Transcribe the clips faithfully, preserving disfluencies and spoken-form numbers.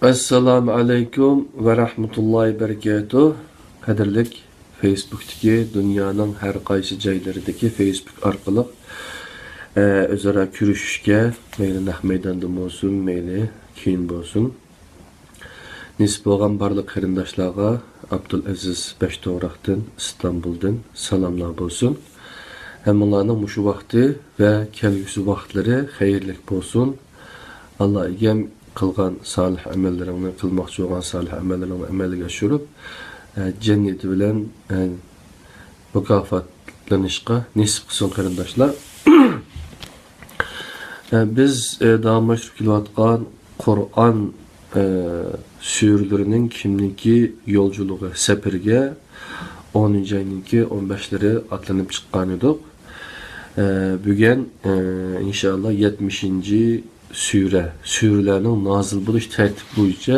ئەسسالامۇ ئەلەيكۇم ۋە رەھمەتۇللاھى بەرىكاتۇھ. قەدىرلىك فېيسبۇكتىكى، دۇنيانىڭ ھەر قايسى جايلىرىدىكى فېيسبۇك ئارقىلىق، ئە، ئۆزئارا كۆرۈشۈشكە، مەيلى نەق مەيداندا بولسۇن، مەيلى كېيىن بولسۇن، نېسىپ بولغان بارلىق قېرىنداشلارغا ئابدۇلئەزىز بەشتوغراقتىن، ئىستانبۇلدىن سالاملار بولسۇن. ھەممىڭلارنىڭ مۇشۇ ۋاقتى ۋە كەلگۈسى ۋاقىتلىرى خەيرلىك بولسۇن. ئاللا ئىگەم قىلغان سالىھ ئەمەللىرىڭنى، قىلماقچى بولغان سالىھ ئەمەللىرىڭنى ئەمەلگە ئاشۇرۇپ، ئە، جەننىتى بىلەن، ئە، مۇكاپاتلىنىشقا نېسىپ قىلسۇن، قېرىنداشلار. ئە، بىز، ئە، داۋاملاشتۇرۇپ كېلىۋاتقان قۇرئان، ئە، سۈرىلىرىنىڭ كىملىكى يولچىلىقى سەپىرىگە ئونىنچى ئاينىڭكى ئون بەشلىرى ئاتلىنىپ چىققان ئىدۇق. ئە، بۈگۈن، ئە، ئىنشائاللا يەتمىشىنچى سۈرە، سۈرىلەرنىڭ نازىل بولۇش تەرتىپى بويىچە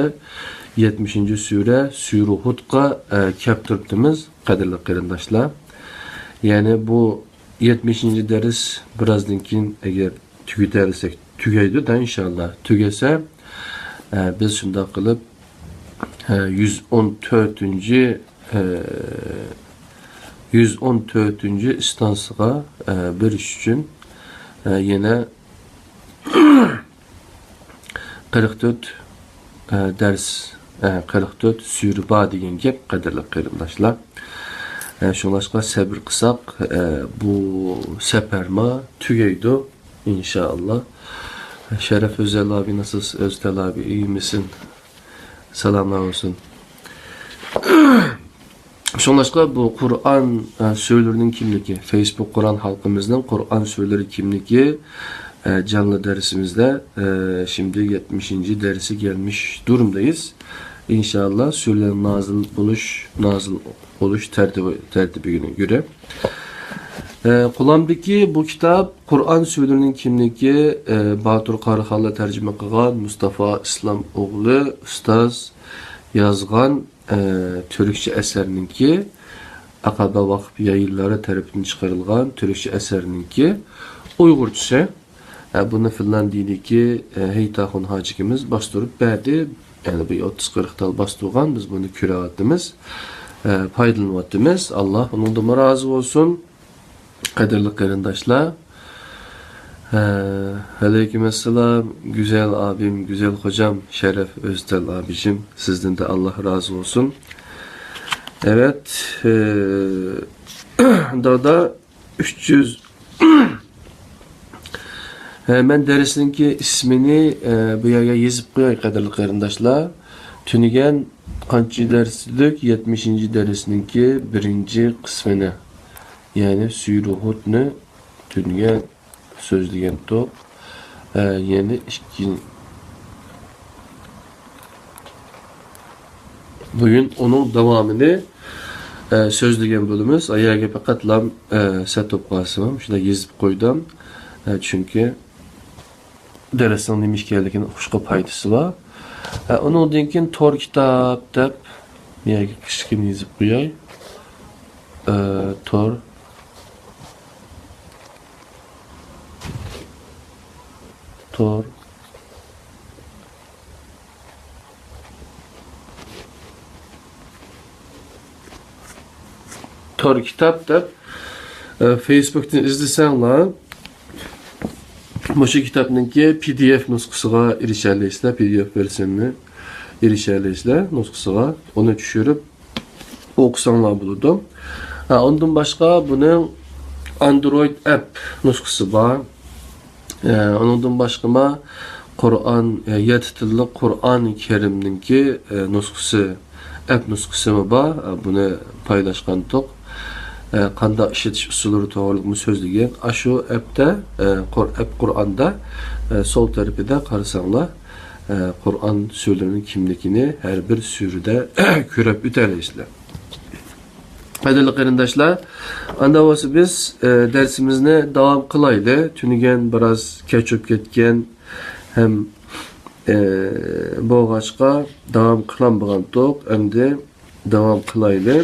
يەتمىشىنچى سۈرە، سۈرە ھۇدقا، ئە، كەپ تۇرۇپتىمىز، قەدىرلىك قېرىنداشلار. يەنى بۇ يەتمىشىنچى دەرس بىرازدىن كېيىن ئەگەر تۈگىتەلىسەك، تۈگەيدۇ-دە، ئىنشاللا. تۈگەسە، ئە، بىز شۇنداق قىلىپ، ئە، يۈز ئون تۆتىنچى، ئە، يۈز ئون تۆتىنچى ئىستانسىغا، ئە، بېرىش ئۈچۈن، ئە، يەنە قىرىق تۆت، ئە، دەرس، ئە، قىرىق تۆت سۈرە بار دېگەن گەپ، قەدىرلىك قېرىنداشلار. ئە، شۇڭلاشقا سەبرى قىلساق، ئە، بۇ سەپەرمۇ تۈگەيدۇ، ئىنشائاللا. شەرەف ئۆزەل ئابى، ناسىلسىز ئۆزتەل ئابى، ئىيمىسىن؟ سالاملار بولسۇن. شۇڭلاشقا بۇ قۇرئان، ئە، سۈرىلىرىنىڭ كىملىكى، فېيسبۇك قۇرئان ھالقىمىزنىڭ قۇرئان سۈرىلىرى كىملىكى، ئە، جانلى دەرسىمىزدە، ئە، شىمدى يەتمىشىنچى دەرسى گەلمىش دۇرۇمدايىز. ئىنشائاللا، سۈرىلەر نازىل بولۇش، نازىل بولۇش تەرتىبى، تەرتىبىگە كۆرە. ئە، قولۇمدىكى بۇ كىتاب قۇرئان سۈرىلىرىنىڭ كىملىكى، ئە، باتۇر قاراخانلار تەرجىمە قىلغان، مۇستافا ئىسلام ئوغلى ئۇستاز يازغان، ئە، تۈركچە ئەسەرنىڭكى، ئاقابە ۋاقىپ يايىنلىرى تەرىپىدىن چىقىرىلغان تۈركچە ئەسەرنىڭكى ئۇيغۇرچىسى. ئە، بۇنى فىنلاندىيىدىكى، ئە، ھېيتاخۇن ھاجىكىمىز باستۇرۇپ بەردى. يەنى بۇ ئوتتۇز قىرىق تال باستۇرغان، بىز بۇنى كۆرۈۋاتىمىز، ئە، پايدىلىنىۋاتىمىز. ئاللا ئۇنىڭدىنمۇ رازى بولسۇن. قەدىرلىك قېرىنداشلار، ھە، ۋەئەلەيكۇم ئەسسالام، گۈزەل ئابىم، گۈزەل خوجام، شەرەف ئۆزتەل ئابىجىم، سىزدىن دە ئاللا رازى بولسۇن. ئەۋەت، ئە، دادا، ئۈچ يۈز. ھە، مەن دەرسنىڭكى ئىسمىنى، ئە، بۇ يەرگە يېزىپ قوياي، قەدىرلىك قېرىنداشلار. تۈنۈگۈن قانچىنچى دەرس دېدۇق؟ يەتمىشىنچى دەرسنىڭكى بىرىنچى قىسمىنى، يەنى سۈرە ھۇدنى تۈنۈگۈن سۆزلىگەنتۇق. ئە، يەنى ئىككى، بۈگۈن ئۇنىڭ داۋامىنى، ئە، سۆزلىگەن بولىمىز. ئايەرگە پەقەتلا، ئە، سەت بولۇپ قالسىمۇ، شۇنداق يېزىپ قويدۇم. ئە، چۈنكى دەرسنىڭ نېمە ئىكەنلىكىنى ئۇقۇشقا پايدىسى بار. ئە، ئۇنىڭدىن كېيىن تور كىتاب دەپ يەرگە كىچىككىنە يېزىپ قوياي. ئە، تور. تور. تور كىتاب دەپ، ئە، فېيسبۇكتىن ئىزدىسەڭلار، مۇشۇ كىتابنىڭكى پى دى ئېف نۇسخىسىغا ئېرىشەلەيسىلەر، پى دى ئېف ۋېرسىيەسىنى ئېرىشەلەيسىلەر نۇسخىسىغا. ئۇنى چۈشۈرۈپ ئوقۇساڭلار بولىدۇ. ھە، ئۇندىن باشقا بۇنىڭ ئاندرويد ئەپ نۇسخىسى بار. ئە، ئۇنىڭدىن باشقىمۇ قۇرئان، ئە، يەتتە تىللىق قۇرئان كەرىمنىڭكى، ئە، نۇسخىسى، ئەپ نۇسخىسىمۇ بار. ئە، بۇنى پايلاشقانتۇق. ئە، قانداق ئىشلىتىش ئۇسۇللىرى توغرىلىقمۇ سۆزلىگەن. ئاشۇ ئەپتە، ئە، قۇر-، ئەپ قۇرئاندا، ئە، سول تەرىپىدە قارىساڭلار، ئە، قۇرئان سۈرىلىرىنىڭ كىملىكىنى ھەر بىر سۈرىدە كۆرۈپ ئۆتەلەيسىلەر. قەدىرلىك قېرىنداشلار، ئاندا بولسا بىز، ئە، دەرسىمىزنى داۋام قىلايلى. تۈنۈگۈن بىراز كەچ بولۇپ كەتكەن ھەم، ئە، بولغاچقا داۋام قىلالمىغانتۇق. ئەمدى داۋام قىلايلى.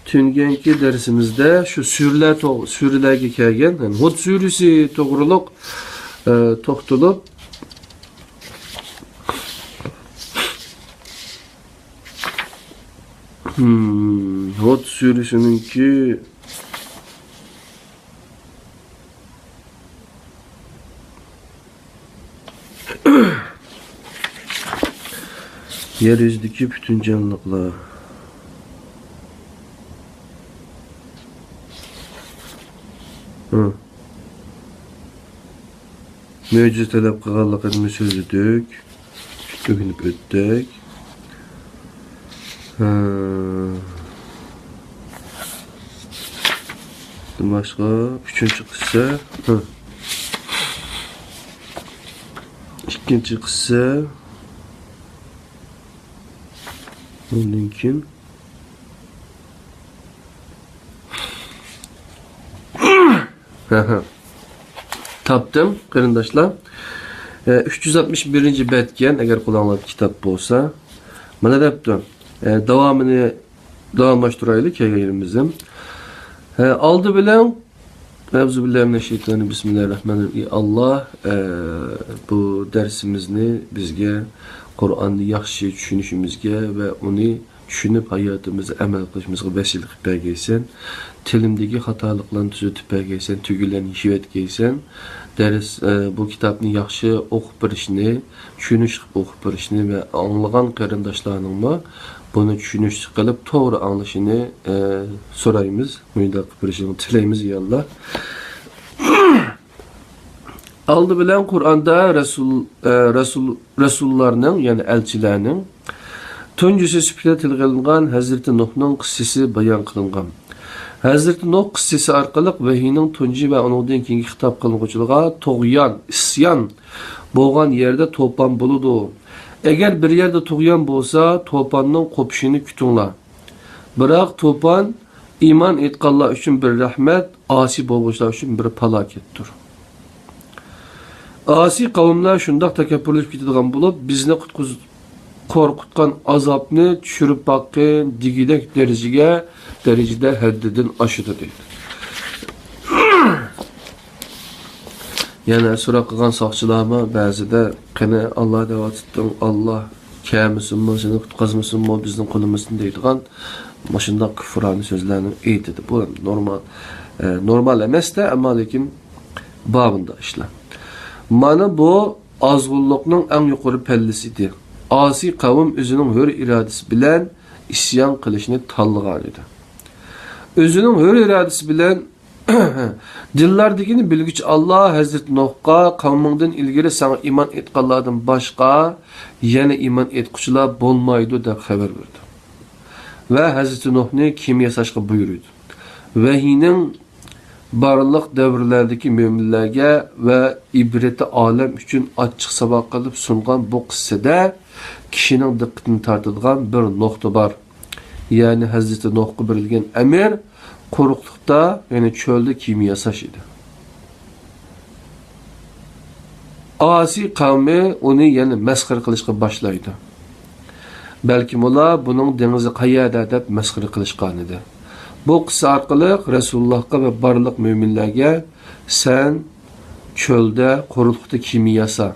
تۈنۈگۈنكى دەرسىمىزدە شۇ سۈرىلەر تو-، سۈرىلەرگە كەلگەن، يەنى ھۇد سۈرىسى توغرۇلۇق، ئە، توختىلىپ، ھۇم، ھود سۈرىسىنىڭكى يەر يۈزىدىكى پۈتۈن جانلىقلار. ھە. مۆجىزە تەلەپ قىلغانلىقىنى سۆزلىدۇق. ئۆگىنىپ ئۆتتۇق. ھە. باشقا ئۈچىنچى قىسسە. ھە. ئىككىنچى قىسسە. ئۇندىن كېيىن تاپتىم، قېرىنداشلار. ئە، ئۈچ يۈز ئاتمىش بىرىنچى بەتكەن، ئەگەر قولۇڭلاردا كىتاب بولسا. مانا دەپتۇ. ئە، داۋامىنى داۋاملاشتۇرايلى كەلگەن يېرىمىزدىن. ئە، ئالدى بىلەن، ئەئۇزۇبىللاھىمىنەششەيتانىررەجىم. بىسمىللاھىررەھمانىررەھىم. ئى ئاللا، ئە، بۇ دەرسىمىزنى بىزگە قۇرئاننى ياخشى چۈشىنىشىمىزگە ۋە ئۇنى چۈشىنىپ، ھاياتىمىزدا ئەمەل قىلىشىمىزغا ۋەسىلە قىلىپ بەرگەيسەن. تىلىمدىكى خاتالىقلارنى تۈزىتىپ بەرگەيسەن، تۈگۈنلەرنى يېشىۋەتكەيسەن. دەرس، ئە، بۇ كىتابنى ياخشى ئوقۇپ بېرىشنى، چۈشىنىشلىك ئوقۇپ بېرىشنى ۋە ئاڭلىغان قېرىنداشلارنىڭمۇ بۇنى چۈشىنىشلىك قىلىپ، توغرا ئاڭلىشىنى، ئە، سورايمىز. مۇنداق قىلىپ بېرىشىڭنى تىلەيمىز، يا ئاللا. ئالدى بىلەن قۇرئاندا رەسۇل، ئە، رەسۇل، رەسۇللارنىڭ، يەنى ئەلچىلەرنىڭ تۇنجىسى سۈپىتىدە تىلغا ئېلىنغان ھەزرىتى نۇھنىڭ قىسسىسى بايان قىلىنغان. ھەزرىتى نۇھ قىسسىسى ئارقىلىق ۋەھىينىڭ تۇنجى ۋە ئۇنىڭدىن كېيىنكى خىتاب قىلىنغۇچىلىرىغا تۇغيان، ئىسيان بولغان يەردە توپان بولىدۇ. ئەگەر بىر يەردە تۇغيان بولسا، توپاننىڭ قوپۇشىنى كۈتۈڭلار. بىراق توپان ئىمان ئېيتقانلار ئۈچۈن بىر رەھمەت، ئاسىي بولغۇچىلار ئۈچۈن بىر پالاكەتتۇر. ئاسىي قەۋملەر شۇنداق تەكەببۇرلىشىپ كېتىدىغان بولۇپ، بىزنى قۇتقۇز-، قورقۇتقان ئازابنى چۈشۈرۈپ باققىن دېگۈدەك دەرىجىگە، دەرىجىدە ھەددىدىن ئاشىدۇ، دەيدۇ. يەنە سوراق قىلغان ساقچىلارمۇ بەزىدە، قېنى، ئاللا دەۋاتىتتىڭ، ئاللا كەلمىسۇنمۇ، سېنى قۇتقۇزمىسۇنمۇ، بىزنى قولىمىزدىن دەيدىغان مۇشۇنداق كۇفرانە سۆزلەرنى ئېيتىدۇ. بۇ نورمال، ئە، نورمال ئەمەس-دە، ئەمما لېكىن بار بۇنداق ئىشلار. مانا بۇ ئازغۇنلۇقنىڭ ئەڭ يۇقىرى پەللىسى ئىدى. ئاسىي قەۋم ئۆزىنىڭ ھۆر ئىرادىسى بىلەن ئىسيان قىلىشنى تاللىغان ئىدى. ئۆزىنىڭ ھۆر ئىرادىسى بىلەن دىنلاردىكىنى بىلگۈچى ئاللا ھەزرىتى نۇھقا، «قەۋمىڭدىن ئىلگىرى ساڭا ئىمان ئېيتقانلاردىن باشقا يەنە ئىمان ئېيتقۇچىلار بولمايدۇ» دەپ خەۋەر بەردى. ۋە ھەزرىتى نۇھنى كېمە ياساشقا بۇيرۇيدۇ. ۋەھىينىڭ بارلىق دەۋرلەردىكى مۆمىنلەرگە ۋە ئىبرىتى ئالەم ئۈچۈن ئاچچىق ساۋاق قىلىپ سۇنغان بۇ قىسسىدە كىشىنىڭ دىققىتىنى تارتىدىغان بىر نۇقتا بار. يەنى ھەزرىتى نۇھقا بېرىلگەن ئەمىر قۇرۇقلۇقتا، يەنى چۆلدە كېمە ياساش ئىدى. ئاسىي قەۋمى ئۇنى يەنە مەسخىرە قىلىشقا باشلايدۇ. بەلكىم ئۇلار بۇنىڭ دېڭىزى قەيەردە دەپ مەسخىرە قىلىشقانىدى. بۇ قىسسە ئارقىلىق رەسۇلۇللاھقا ۋە بارلىق مۆمىنلەرگە، سەن چۆلدە، قۇرۇقلۇقتا كېمە ياسا.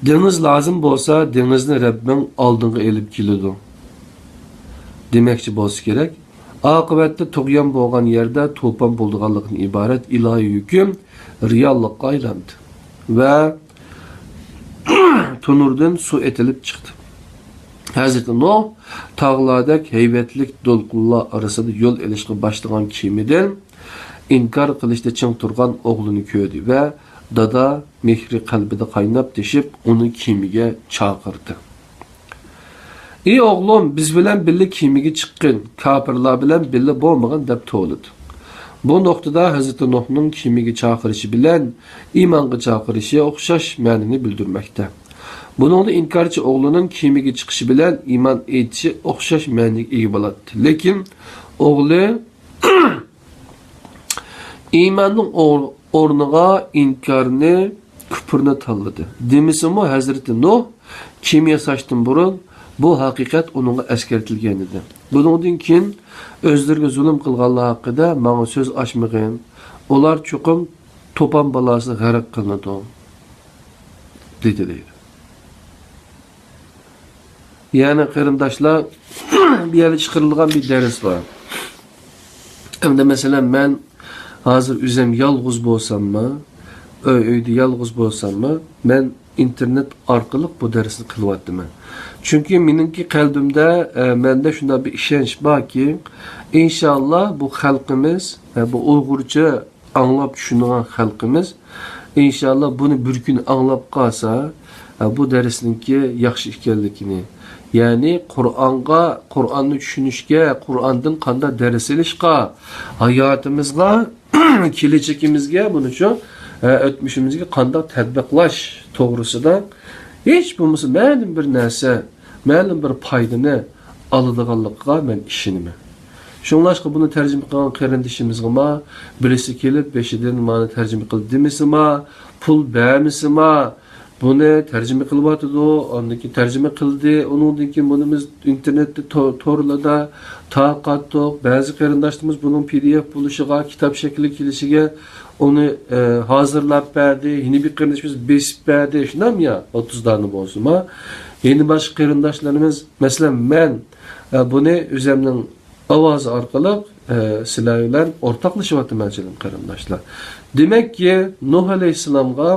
دېڭىز لازىم بولسا، دېڭىزنى رەببىڭ ئالدىڭغا ئېلىپ كېلىدۇ، دېمەكچى بولسا كېرەك. ئاقىۋەتتە تۇغيان بولغان يەردە توپان بولىدىغانلىقتىن ئىبارەت ئىلاھىي ھۆكۈم رېئاللىققا ئايلاندى ۋە تونۇردىن سۇ ئېتىلىپ چىقتى. ھەزرىتى نۇھ تاغلاردەك ھەيۋەتلىك دولقۇنلار ئارىسىدا يول ئېلىشقا باشلىغان كېمىدىن ئىنكار قىلىشتا چىڭ تۇرغان ئوغلىنى كۆردى ۋە دادا مېھرى قەلبىدە قايناپ تېشىپ، ئۇنى كېمىگە چاقىردى. «ئى ئوغلۇم، بىز بىلەن بىللە كېمىگە چىققىن، كاپىرلار بىلەن بىللە بولمىغىن» دەپ توۋلىدى. بۇ نۇقتىدا ھەزرىتى نۇھنىڭ كېمىگە چاقىرىشى بىلەن ئىمانغا چاقىرىشى ئوخشاش مەنىنى بىلدۈرمەكتە. بۇنىڭدا ئىنكارچى ئوغلىنىڭ كېمىگە چىقىشى بىلەن ئىمان ئېيتىشى ئوخشاش مەنىگە ئىگە بولاتتى. لېكىن ئوغلى ئىماننىڭ ئور-، ئورنىغا ئىنكارنى، كۇپرنى تاللىدى. دېمىسىمۇ، ھەزرىتى نۇھ كېمە ياساشتىن بۇرۇن بۇ ھەقىقەت ئۇنىڭغا ئەسكەرتىلگەن ئىدى. بۇنىڭدىن كېيىن ئۆزلىرىگە زۇلۇم قىلغانلار ھەققىدە ماڭا سۆز ئاچمىغىن، ئۇلار چوقۇم توپان بالاسىدا غەرق قىلىنىدۇ، دېدى، دەيدۇ. يەنى قېرىنداشلار، بۇ يەردە چىقىرىلغان بىر دەرس بار. ئەمدى مەسىلەن، مەن ھازىر ئۆزۈم يالغۇز بولساممۇ، ئۆي-، ئۆيدە يالغۇز بولساممۇ، مەن ئىنتېرنېت ئارقىلىق بۇ دەرسنى قىلىۋاتىمەن. چۈنكى مېنىڭكى قەلبىمدە، ئە، مەندە شۇنداق بىر ئىشەنچ باركى، ئىنشاللا بۇ خەلقىمىز، ئە، بۇ ئۇيغۇرچە ئاڭلاپ چۈشىنىدىغان خەلقىمىز، ئىنشاللا بۇنى بىر كۈن ئاڭلاپ قالسا، ئە، بۇ دەرسنىڭكى ياخشى ئىكەنلىكىنى، يەنى قۇرئانغا، قۇرئاننى چۈشىنىشكە، قۇرئاندىن قانداق دەرس ئېلىشقا، ھاياتىمىزغا، كېلەچىكىمىزگە، بۇنىڭ ئۈچۈن، ئە، ئۆتمۈشىمىزگە قانداق تەتبىقلاش توغرىسىدا ھېچ بولمىسا مەلۇم بىر نەرسە، مەلۇم بىر پايدىنى ئالىدىغانلىقىغا مەن ئىشىنىمەن. شۇڭلاشقا بۇنى تەرجىمە قىلغان قېرىندىشىمىزغىمۇ بىرسى كېلىپ بېشىدىن مانا تەرجىمە قىل دېمىسىما، پۇل بەرمىسىما، بۇنى تەرجىمە قىلىۋاتىدۇ، ئاندىن كېيىن تەرجىمە قىلدى، ئۇنىڭدىن كېيىن بۇنى بىز ئىنتېرنېتتە تو-، تورلاردا تارقاتتۇق. بەزى قېرىنداشلىرىمىز بۇنىڭ پى دى ئېف بولۇشىغا، كىتاب شەكلىگە كېلىشىگە ئۇنى، ئە، ھازىرلاپ بەردى، يەنە بىر قېرىندىشىمىز بېسىپ بەردى، شۇنداقمۇ يا؟ ئوتتۇز دانە بولسىمۇ. يەنە باشقا قېرىنداشلىرىمىز، مەسىلەن، مەن، ئە، بۇنى ئۆزۈمنىڭ ئاۋازى ئارقىلىق، ئە، سىلەر بىلەن ئورتاقلىشىۋاتىمەن، ئەزىز قېرىنداشلار. دېمەككى، نۇھ ئەلەيھىسسالامغا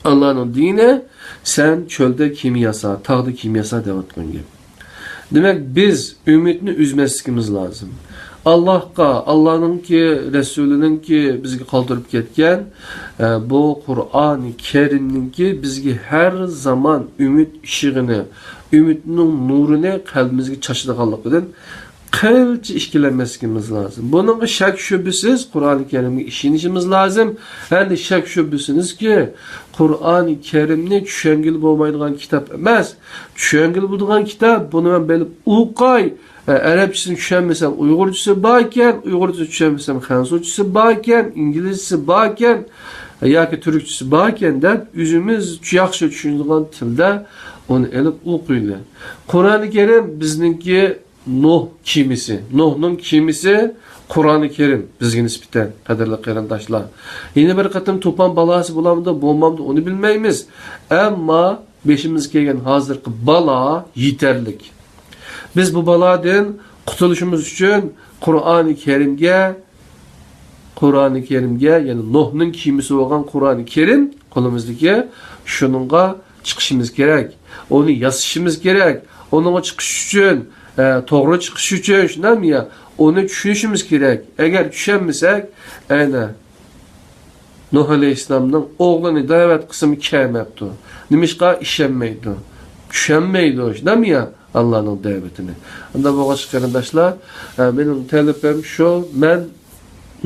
ئاللانىڭ دېگىنى، سەن چۆلدە كېمە ياسا، تاغدا كېمە ياسا دەۋاتقان گەپ. دېمەك، بىز ئۈمىدنى ئۈزمەسلىكىمىز لازىم. ئاللاھقا، ئاللانىڭكى، رەسۇلىنىڭكى بىزگە قالدۇرۇپ كەتكەن، ئە، بۇ قۇرئانى كەرىمنىڭكى بىزگە ھەر زامان ئۈمىد ئىششىقىنى، ئۈمىدنىڭ نۇرىنى قەلبىمىزگە چاچىدىغانلىقىدىن قىلچە ئىككىلەنمەسلىكىمىز لازىم. بۇنىڭغا شەك-شۈبھىسىز قۇرئانى كەرىمگە ئىشىنىشىمىز لازىم. ئەمدى شەك-شۈبھىسىزكى، قۇرئانى كەرىمنى چۈشەنگىلى بولمايدىغان كىتاب ئەمەس. چۈشەنگىلى بولىدىغان كىتاب، بۇنى مەن بىلىپ ئوقاي. ئە، ئەرەبچىسىنى چۈشەنمىسەم، ئۇيغۇرچىسى باركەن، ئۇيغۇرچىسىنى چۈشەنمىسەم، خەنزۇچىسى باركەن، ئىنگلىزچىسى باركەن. ياكى تۈركچىسى باركەن دەپ، ئۆزىمىز ياخشى چۈشىنىدىغان تىلدا ئۇنى ئېلىپ ئوقۇيلى. قۇرئانى كەرىم بىزنىڭكى نۇھ كېمىسى، نۇھنىڭ كېمىسى قۇرئانى كەرىم بىزگە نىسبەتەن، قەدىرلىك قېرىنداشلار. يەنە بىر قېتىم توپان بالاسى بولامدۇ، بولمامدۇ، ئۇنى بىلمەيمىز. ئەمما بېشىمىزغا كەلگەن ھازىرقى بالا يېتەرلىك. بىز بۇ بالادىن قۇتۇلۇشىمىز ئۈچۈن قۇرئانى كەرىمگە، قۇرئانى كەرىمگە، يەنى نۇھنىڭ كېمىسى بولغان قۇرئانى كەرىم قولىمىزدىكى، شۇنىڭغا چىقىشىمىز كېرەك. ئۇنى ياسىشىمىز كېرەك. ئۇنىڭغا چىقىش ئۈچۈن، ئە، توغرا چىقىش ئۈچۈن، شۇنداقمۇ يا؟ ئۇنى چۈشىنىشىمىز كېرەك. ئەگەر چۈشەنمىسەك، ئەنە نۇھ ئەلەيھىسسالامنىڭ ئوغلىنى دەۋەت قىلسىمۇ كەلمەپتۇ. نېمىشقا؟ ئىشەنمەيدۇ. چۈشەنمەيدۇ. شۇنداقمۇ يا؟ ئاللانىڭ دەۋىتىنى. ئۇنداق بولغاچقا قېرىنداشلار، ئە، مېنىڭ تەلىپىم شۇ، مەن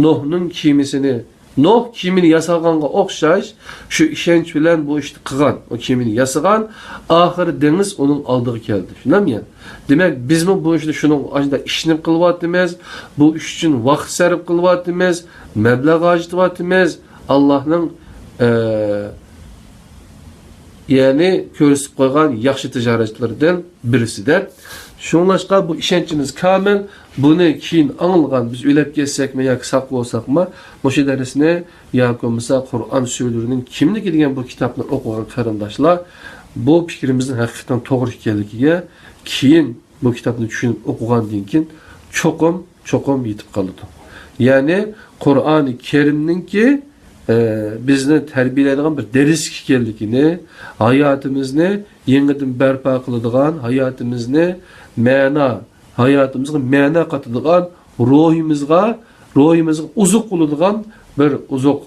نۇھنىڭ كېمىسىنى، نۇھ كېمىنى ياسىغانغا ئوخشاش، شۇ ئىشەنچ بىلەن بۇ ئىشنى قىلغان، ئۇ كېمىنى ياسىغان، ئاخىرى دېڭىز ئۇنىڭ ئالدىغا كەلدى. شۇنداقمۇ يا؟ دېمەك، بىزمۇ بۇ ئىشنى شۇنىڭ ئاشۇنداق ئىشىنىپ قىلىۋاتىمىز، بۇ ئىش ئۈچۈن ۋاقىت سەرپ قىلىۋاتىمىز، مەبلەغ ھاجىتىۋاتىمىز. ئاللانىڭ، ئە، يەنى كۆرسىتىپ قويغان ياخشى تىجارەتلىرىدىن بىرسى دەپ. شۇڭلاشقا بۇ ئىشەنچىمىز كامىل. بۇنى كېيىن ئاڭلىغان، بىز ئۆلۈپ كەتسەكمۇ ياكى ساق بولساقمۇ، مۇشۇ دەرسنى ياكى بولمىسا قۇرئان سۈرىلىرىنىڭ كىملىكى دېگەن بۇ كىتابنى ئوقۇغان قېرىنداشلار بۇ پىكرىمىزنىڭ ھەقىقەتەن توغرا ئىكەنلىكىگە كېيىن بۇ كىتابنى چۈشىنىپ ئوقۇغاندىن كېيىن چوقۇم، چوقۇم يېتىپ قالىدۇ. يەنى قۇرئانى كەرىمنىڭكى، ئە، بىزنى تەربىيەلەيدىغان بىر دەرس ئىكەنلىكىنى، ھاياتىمىزنى يېڭىدىن بەرپا قىلىدىغان، ھاياتىمىزنى مەنا، ھاياتىمىزغا مەنا قاتىدىغان، روھىمىزغا، روھىمىزغا ئوزۇق بولىدىغان بىر ئوزۇق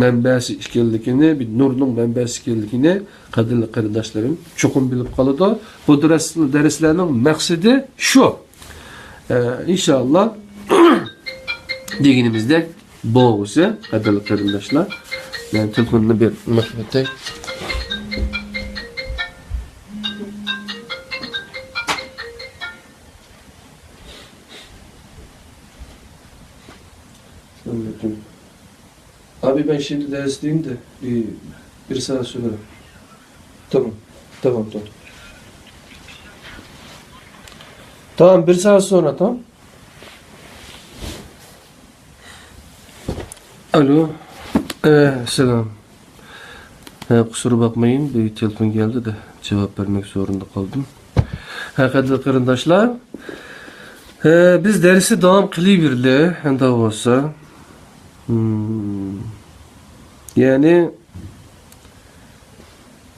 مەنبەسى ئىكەنلىكىنى، بىر نۇرنىڭ مەنبەسى ئىكەنلىكىنى قەدىرلىك قېرىنداشلىرىم چوقۇم بىلىپ قالىدۇ. بۇ دەرس-، دەرسلەرنىڭ مەقسىتى شۇ. ئە، ئىنشاللا دېگىنىمىزدەك بولغۇسى، قەدىرلىك قېرىنداشلار. مەن تېلېفوننى بىر مۇشۇ ئېتەي. Abi, ben şimdi dersteyim de bir, bir saat sonra. Tamam. Tamam, tamam. Tamam, bir saat sonra, tamam. Alo. Ee, selam. Ee, kusura bakmayın, bir telefon geldi de. جاۋاب بەرمەك زورۇندا قالدىم. ھەقىقەتەن قېرىنداشلار، ئە، بىز دەرسنى داۋام قىلىۋېرىلى، ئەندى بولسا. ھىم. يەنى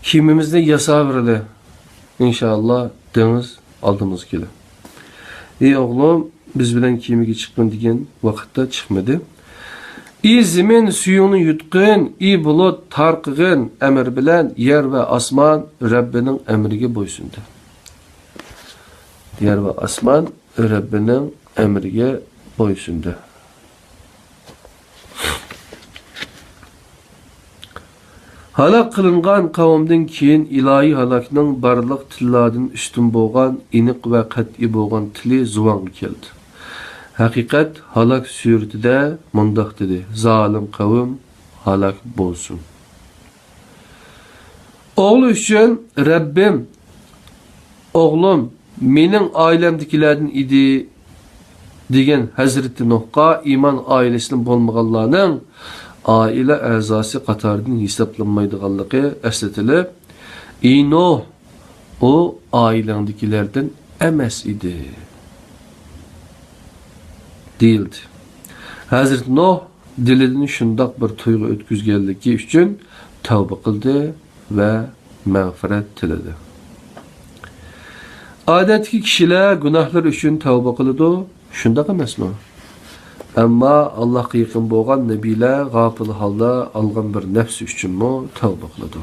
كىيىمىمىزنى ياساۋېرىلى. ئىنشائاللا، دېڭىز ئالدىمىزغا كېلە. ئى ئوغلۇم، بىز بىلەن كېمىگە چىققىن دېگەن ۋاقىتتا چىقمىدى. ئى زېمىن، سۈيۈڭنى يۇتقىن، ئى بۇلۇت، تارقىغىن، ئەمىر بىلەن يەر ۋە ئاسمان رەببىنىڭ ئەمرىگە بويسۇندى. يەر ۋە ئاسمان رەببىنىڭ ئەمرىگە بويسۇندى. ھالاك قىلىنغان قەۋمدىن كېيىن ئىلاھىي ھالاكنىڭ بارلىق تىللاردىن ئۈستۈن بولغان، ئېنىق ۋە قەتئىي بولغان تىلى زۇۋانغا كەلدى. ھەقىقەت ھالاك سۈرىتىدە مۇنداق دېدى: زالىم قەۋم ھالاك بولسۇن. ئوغلى ئۈچۈن: رەببىم، ئوغلۇم مېنىڭ ئائىلەمدىكىلەردىن ئىدى، دېگەن ھەزرىتى نۇھقا ئىمان ئائىلىسىدىن بولمىغانلارنىڭ ئائىلە ئەزاسى قاتارىدىن ھېسابلانمايدىغانلىقى ئەسلىتىلىپ، ئى نۇھ، ئۇ ئائىلەڭدىكىلەردىن ئەمەس ئىدى، دېيىلدى. ھەزرىتى نۇھ دىلىدىن شۇنداق بىر تۇيغۇ ئۆتكۈزگەنلىكى ئۈچۈن تەۋبە قىلدى ۋە مەغپىرەت تىلىدى. ئادەتتىكى كىشىلەر گۇناھلىرى ئۈچۈن تەۋبە قىلىدۇ، شۇنداق ئەمەسمۇ؟ ئەمما ئاللاھقا يېقىن بولغان نەبىيلەر غاپىل ھالدا ئالغان بىر نەپسى ئۈچۈنمۇ تەۋبە قىلىدۇ.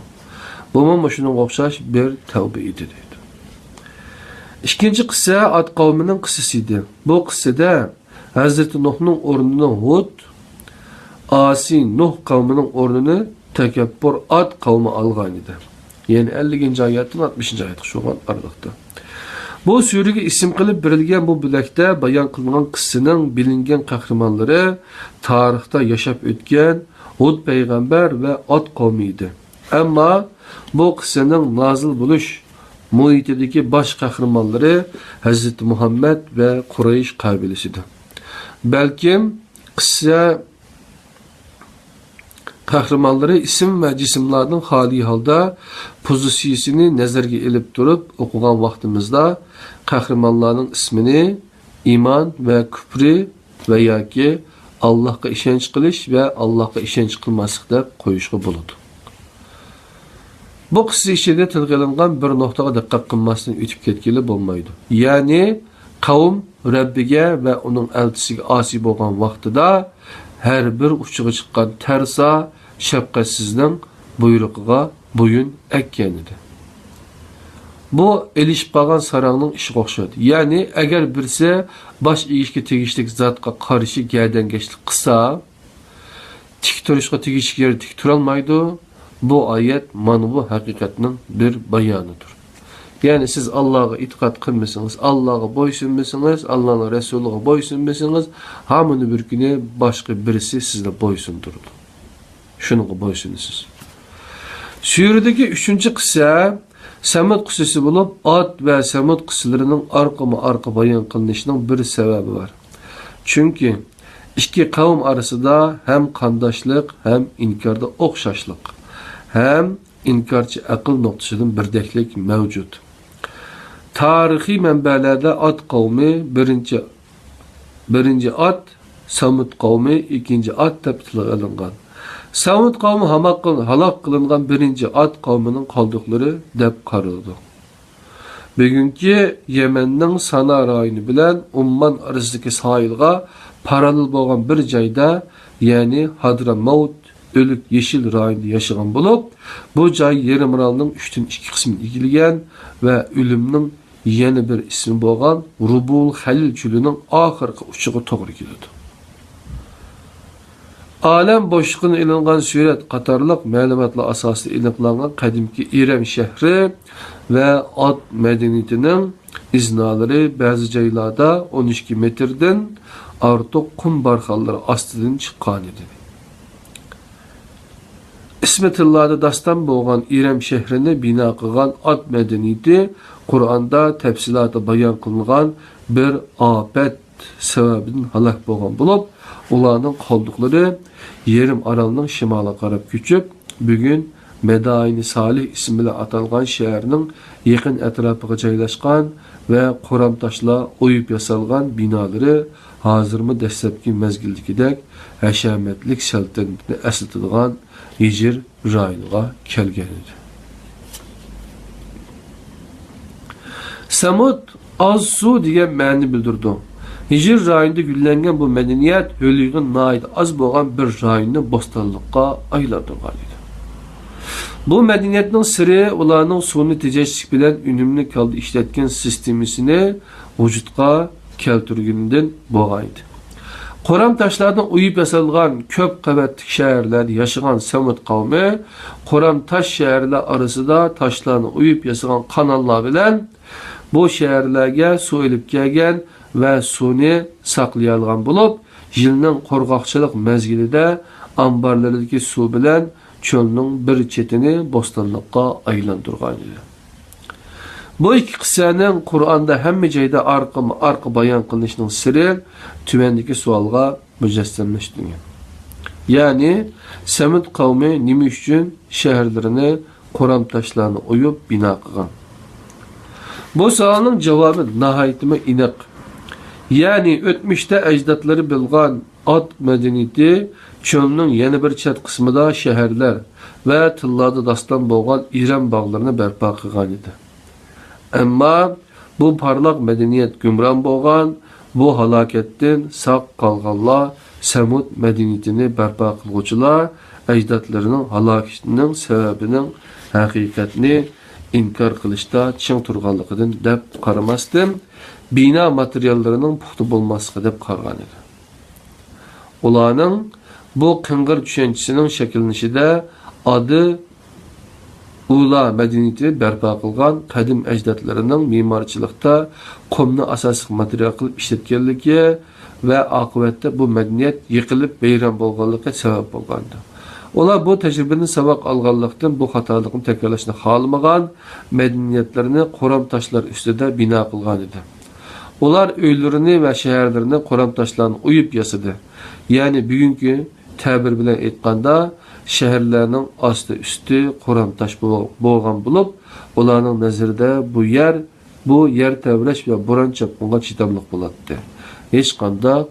بۇمۇ مۇشۇنىڭغا ئوخشاش بىر تەۋبە ئىدى، دەيدۇ. ئىككىنچى قىسسە ئاد قەۋمىنىڭ قىسسىسى ئىدى. بۇ قىسسىدە ھەزرىتى نۇھنىڭ ئورنىنى ھۇد، ئاسىي نۇھ قەۋمىنىڭ ئورنىنى تەكەببۇر ئاد قەۋمى ئالغان ئىدى. يەنى ئەللىكىنچى ئايەتتىن ئاتمىشىنچى ئايەتكە شۇ بولغان ئارىلىقتا. بۇ سۈرىگە ئىسىم قىلىپ بېرىلگەن بۇ بۆلەكتە بايان قىلىنغان قىسسىنىڭ بىلىنگەن قەھرىمانلىرى تارىختا ياشاپ ئۆتكەن ھۇد پەيغەمبەر ۋە ئاد قەۋمى ئىدى. ئەمما بۇ قىسسىنىڭ نازىل بولۇش مۇھىتىدىكى باش قەھرىمانلىرى ھەزرىتى مۇھەممەد ۋە قۇرەيش قەبىلىسىدە. بەلكىم قىسسە قەھرىمانلىرى ئىسىم ۋە جىسىملاردىن خالىي ھالدا پوزىتسىيىسىنى نەزەرگە ئېلىپ تۇرۇپ ئوقۇغان ۋاقتىمىزدا قەھرىمانلارنىڭ ئىسمىنى ئىمان ۋە كۇپرى ۋە ياكى ئاللاھقا ئىشەنچ قىلىش ۋە ئاللاھقا ئىشەنچ قىلماسلىق دەپ قويۇشقا بولىدۇ. بۇ قىسسە ئىچىدە تىلغا ئېلىنغان بىر نۇقتىغا دىققەت قىلماستىن ئۆتۈپ كەتكىلى بولمايدۇ. يەنى قەۋم رەببىگە ۋە ئۇنىڭ ئەلچىسىگە ئاسىي بولغان ۋاقتىدا ھەر بىر ئۇچىغا چىققان تەرسا، شەپقەتسىزنىڭ بۇيرۇقىغا بويۇن ئەگكەن ئىدى. بۇ ئېلىشىپ قالغان ساراڭنىڭ ئىشىغا ئوخشايدۇ. يەنى ئەگەر بىرسى باش ئېگىشكە تېگىشلىك زاتقا قارشى گەدەنكەشلىك قىلسا، تىك تۇرۇشقا تېگىشلىك يەردە تىك تۇرالمايدۇ. بۇ ئايەت مانا بۇ ھەقىقەتنىڭ بىر بايانىدۇر. يەنى سىز ئاللاغا ئېتىقاد قىلمىسىڭىز، ئاللاغا بويسۇنمىسىڭىز، ئاللانىڭ رەسۇلىغا بويسۇنمىسىڭىز، ھامۇنى بىر كۈنى باشقا بىرسى سىزنى بويسۇندۇرىدۇ. شۇنىڭغا بويسۇنىسىز. سۈرىدىكى ئۈچىنچى قىسسە سەمۇد قىسسىسى بولۇپ، ئاد ۋە سەمۇد قىسسىلىرىنىڭ ئارقىمۇ ئارقا بايان قىلىنىشىنىڭ بىر سەۋەبى بار. چۈنكى ئىككى قەۋم ئارىسىدا ھەم قانداشلىق، ھەم ئىنكاردا ئوخشاشلىق، ھەم ئىنكارچى ئەقىل نۇقتىسىدىن بىردەكلىك مەۋجۇت. تارىخىي مەنبەلەردە ئاد قەۋمى بىرىنچى، بىرىنچى ئاد، سەمۇد قەۋمى ئىككىنچى ئاد دەپ تىلغا ئېلىنغان. سەمۇد قەۋمى ھاماق قىل-، ھالاك قىلىنغان بىرىنچى ئاد قەۋمىنىڭ قالدۇقلىرى دەپ قارىلىدۇ. بۈگۈنكى يەمەننىڭ سانا رايونى بىلەن ئۇممان ئارىسىدىكى ساھىلغا پاراللېل بولغان بىر جايدا، يەنى ھادرامەۋت ئۆلۈك يېشىل رايونىدا ياشىغان بولۇپ، بۇ جاي يېرىم ئارالنىڭ ئۈچتىن ئىككى قىسمىنى ئىگىلىگەن ۋە ئۆلۈمنىڭ يەنە بىر ئىسمى بولغان رۇبۇل خەلىل چۆلىنىڭ ئاخىرقى ئۇچىغا توغرا كېلىدۇ. ئالەم بوشلۇقىدىن ئېلىنغان سۈرەت قاتارلىق مەلۇماتلار ئاساسىدا ئېنىقلانغان قەدىمكى ئىرەم شەھىرى ۋە ئاد مەدەنىيىتىنىڭ ئىزنالىرى بەزى جايلاردا ئون ئىككى مېتىردىن ئارتۇق قۇم بارخانلىرى ئاستىدىن چىققانىدى. ئىسمى تىللاردا داستان بولغان ئىرەم شەھىرىنى بىنا قىلغان ئاد مەدەنىيىتى قۇرئاندا تەپسىلاتى بايان قىلىنغان بىر ئاپەت سەۋەبىدىن ھالاك بولغان بولۇپ، ئۇلارنىڭ قالدۇقلىرى يېرىم ئارالنىڭ شىمالىغا قاراپ كۆچۈپ، بۈگۈن مەدائىنى سالىھ ئىسمى بىلەن ئاتالغان شەھەرنىڭ يېقىن ئەتراپىغا جايلاشقان ۋە قورام تاشلار ئويۇپ ياسالغان بىنالىرى ھازىرمۇ دەسلەپكى مەزگىلدىكىدەك ھەشەمەتلىك سەلتەنىتىنى ئەسلىتىدىغان ھىجىر رايونىغا كەلگەن ئىدى. سەمۇد ئاز سۇ دېگەن مەنىنى بىلدۈرىدۇ. ھىجىر رايونىدا گۈللەنگەن بۇ مەدەنىيەت ھۆل-يېغىن ناھايىتى ئاز بولغان بىر رايوننى بوستانلىققا ئايلاندۇرغان ئىدى. بۇ مەدەنىيەتنىڭ سىرى ئۇلارنىڭ سۇنى تېجەشلىك بىلەن ئۈنۈملۈك ھالدا ئىشلەتكەن سىستېمىسىنى ۋۇجۇدقا كەلتۈرگىنىدىن بولغان ئىدى. قورام تاشلاردىن ئويۇپ ياسالغان كۆپ قەۋەتلىك شەھەرلەردە ياشىغان سەمۇد قەۋمى قورام تاش شەھەرلەر ئارىسىدا تاشلارنى ئويۇپ ياسىغان قاناللار بىلەن بۇ شەھەرلەرگە سۇ ئېلىپ كەلگەن ۋە سۇنى ساقلىيالىغان بولۇپ، يىلنىڭ قۇرغاقچىلىق مەزگىلىدە ئامبارلىرىدىكى سۇ بىلەن چۆلنىڭ بىر چېتىنى بوستانلىققا ئايلاندۇرغان ئىدى. بۇ ئىككى قىسسەنىڭ قۇرئاندا ھەممە جايدا ئارقىمۇ-ئارقا بايان قىلىنىشىنىڭ سىرى تۆۋەندىكى سوئالغا مۇجەسسەملەشتۈرگەن. يەنى، سەمۇد قەۋمى نېمە ئۈچۈن شەھەرلىرىنى قورام تاشلارنى ئويۇپ بىنا قىلغان؟ بۇ سوئالنىڭ جاۋابى ناھايىتىمۇ ئېنىق. يەنى، ئۆتمۈشتە ئەجدادلىرى بولغان ئات مەدەنىيىتى چۆلنىڭ يەنە بىر چەت قىسمىدا شەھەرلەر ۋە تىللاردا داستان بولغان ئىرەم باغلىرىنى بەرپا قىلغان ئىدى. ئەمما بۇ پارلاق مەدەنىيەت گۇمران بولغان، بۇ ھالاكەتتىن ساق قالغانلار سەمۇد مەدەنىيىتىنى بەرپا قىلغۇچىلار ئەجدادلىرىنىڭ ھالاكىتىنىڭ سەۋەبىنىڭ ھەقىقەتنى ئىنكار قىلىشتا چىڭ تۇرغانلىقىدىن دەپ قارىماستىن، بىنا ماتېرىياللىرىنىڭ پۇختا بولماسلىقى دەپ قارىغان ئىدى. ئۇلارنىڭ بۇ قىڭغىر چۈشەنچىسىنىڭ شەكىللىنىشىدە ئادى ئۇلا مەدەنىيىتى بەرپا قىلغان قەدىم ئەجدادلىرىنىڭ مېمارچىلىقتا قۇمنى ئاساسلىق ماتېرىيال قىلىپ ئىشلەتكەنلىكى ۋە ئاقىۋەتتە بۇ مەدەنىيەت يىقىلىپ ۋەيران بولغانلىقى سەۋەب بولغانىدى. ئۇلار بۇ تەجرىبىدىن ساۋاق ئالغانلىقتىن، بۇ خاتالىقنى تەكرارلاشنى خالىمىغان، مەدەنىيەتلىرىنى قورام تاشلار ئۈستىدە بىنا قىلغانىدى. ئۇلار ئۆيلىرىنى ۋە شەھەرلىرىنى قورام تاشلارنى ئويۇپ ياسىدى. يەنى بۈگۈنكى تەبىر بىلەن ئېيتقاندا، شەھەرلەرنىڭ ئاستى-ئۈستى قورام تاش بو-، بولغان بولۇپ، ئۇلارنىڭ نەزىرىدە بۇ يەر، بۇ يەر تەۋرەش ۋە بوران-چاپقۇنغا چىداملىق بولاتتى. ھېچقانداق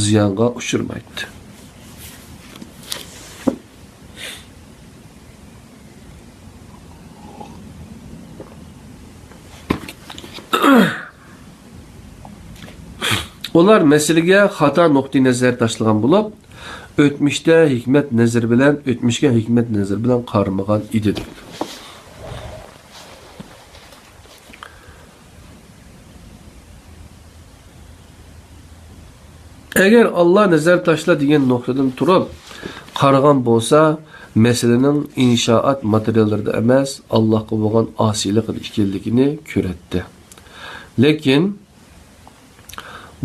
زىيانغا ئۇچرىمايتتى. ئۇلار مەسىلىگە خاتا نۇقتىئىنەزەر تاشلىغان بولۇپ، ئۆتمۈشتە ھېكمەت نەزىرى بىلەن، ئۆتمۈشكە ھېكمەت نەزىرى بىلەن قارىمىغان ئىدى، دەيدۇ. ئەگەر ئاللا نەزەر تاشلا دېگەن نۇقتىدىن تۇرۇپ قارىغان بولسا، مەسىلىنىڭ ئىنشائات ماتېرىياللىرىدا ئەمەس، ئاللاغا بولغان ئاسىيلىقىدا ئىكەنلىكىنى كۆرەتتى. لېكىن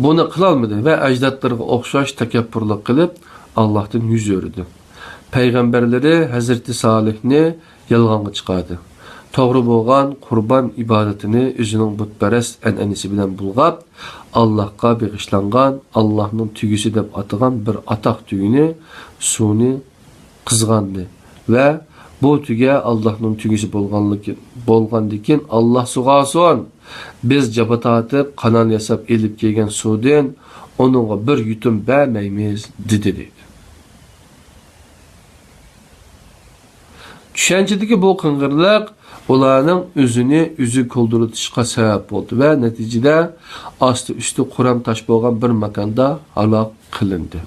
بۇنى قىلالمىدى ۋە ئەجدادلىرىغا ئوخشاش تەكەببۇرلۇق قىلىپ، ئاللاھتىن يۈز ئۆرۈدى. پەيغەمبەرلىرى ھەزرىتى سالىھنى يالغانغا چىقاردى. توغرا بولغان قۇربان ئىبادىتىنى ئۆزىنىڭ بۇتپەرەس ئەنئەنىسى بىلەن بۇلغاپ، ئاللاھقا بېغىشلانغان، ئاللاھنىڭ تۆگىسى دەپ ئاتىغان بىر ئاتاق تۆگىنى سۇنى قىزغاندى ۋە بۇ تۆگە ئاللاھنىڭ تۆگىسى بولغانلىكى، بولغاندىكىن، ئاللاھ سۇغارسۇن! بىز جاپا تارتىپ، قانال ياساپ ئېلىپ كەلگەن سۇدىن ئۇنىڭغا بىر يۇتۇم بەرمەيمىز، دېدى، دەيدۇ. چۈشەنچىدىكى بۇ قىڭغىرلىق ئۇلارنىڭ ئۆزىنى ئۆزى كولدۇرلىتىشىغا سەۋەب بولدى ۋە نەتىجىدە ئاستى ئۈستى قورام تاش بولغان بىر ماكاندا ھالاك قىلىندى.